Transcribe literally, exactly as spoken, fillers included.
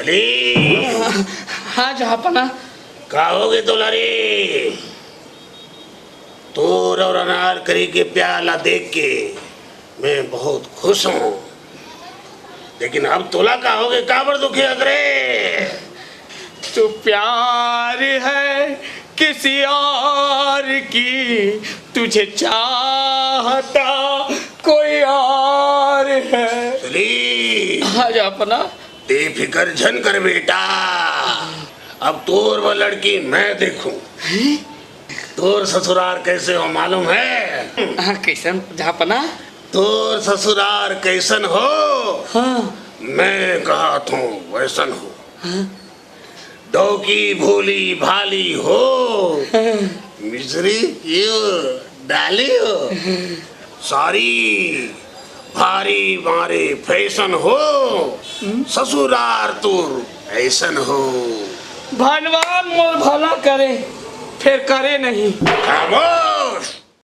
ली। हाँ जहाँपना। का होगे तोला रे? तोर और अनारकरी के प्यार ला देख के मैं बहुत खुश हूँ, लेकिन अब तोला का होगे, काबर दुखी हस रे? तो प्यार है किसी और की, तुझे चाहता कोई और है। ली। हाँ जहाँपना। बेफिकर झन कर बेटा, अब तोर बर लड़की मैं देखूं। तोर ससुरार कैसे हो मालूम है? हाँ, कैसन जहाँपना? तोर ससुरार कैसन हो? हाँ। मैं कहत हूँ वैसन हो। हाँ। डौकी भोली भाली हो, हाँ। मिश्री क्यों डाली हो? साड़ी भारी मारे फैशन हो, ससुरार तोर ऐसन हो। भगवान मोर भला करे, फेर करे नहीं। खामोश।